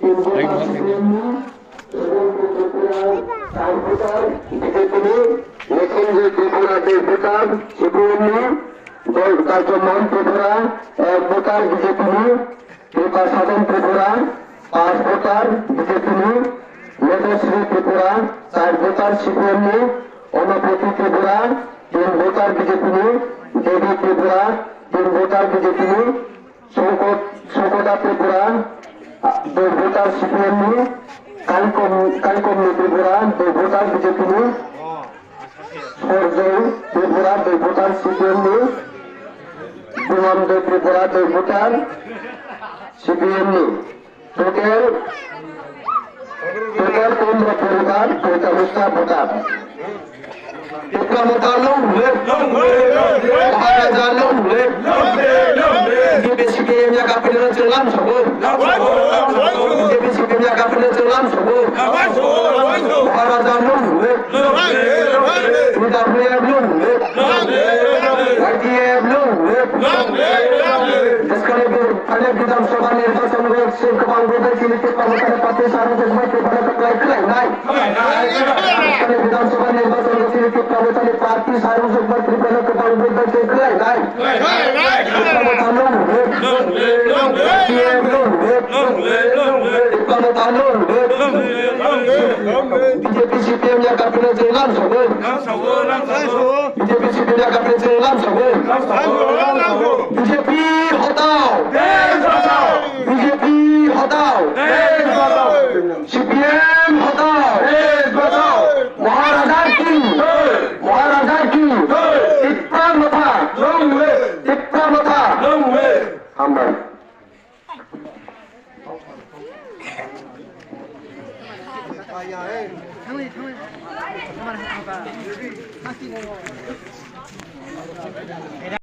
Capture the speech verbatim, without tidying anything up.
তিন voter CPM নি, এবং ত্রিপুরা চার ভোটার বিজেপি নি, লেখেন যে ত্রিপুরা দুই ভোটার সিপিএম নি, দল কার্যমোহন ত্রিপুরা এক ভোটার বিজেপি নি, কৃপা সাধন ত্রিপুরা পাঁচ ভোটার বিজেপি নি, মেঘশ্রী ত্রিপুরা চার ভোটার সিপিএম নি, অনুভূতি ত্রিপুরা তিন ভোটার বিজেপি নি, দেবী ত্রিপুরা তিন ভোটার বিজেপি নি, শঙ্কর, শঙ্করদা ত্রিপুরা দুই ভোটার সিপিএম নি, কালিকম, কালিকমনি ত্রিপুরা দুই ভোটার বিজেপি নি, সরজয় ত্রিপুরা দুই ভোটার সিপিএম নি, বিমান দে ত্রিপুরা দুই ভোটার সিপিএম নি। Total, total পনেরো পরিবার, পঁয়তাল্লিশটা voter. Tipra Motha long live! Maharaja long live! Bijepi sipiai hamya kapirno chwng lam sogo. Bijepi sipiai hamya kapirno chwng lam sogo. Maharaja long live! T W F long live! Y T F long live! Bwskangni bo-, phainai Bidhan Sabha nirbachon o chwng kwbang bo bai chini Tipra Mothani party sarwjak bai Tipra Motha kwlai kwlai nai. Bwskangni Bidhan Sabha nirbachon o chini Tipra Mothani party sarwjak bai Tipra Motha kwbang bo bai chwng kwlai nai. Tipra Motha long live! T F long live! Tipra Motha long live! Bijepi sipiai hamya kapirno chwng lam sogo. Bijepi sipiai hamya kapirno chwng lam sogo. Bijepi hatao! Bijepi hatao! Sipiai hamya hatao! Maharaja ki! Maharaja ki! Tipra Motha! Tipra Motha! Hambai.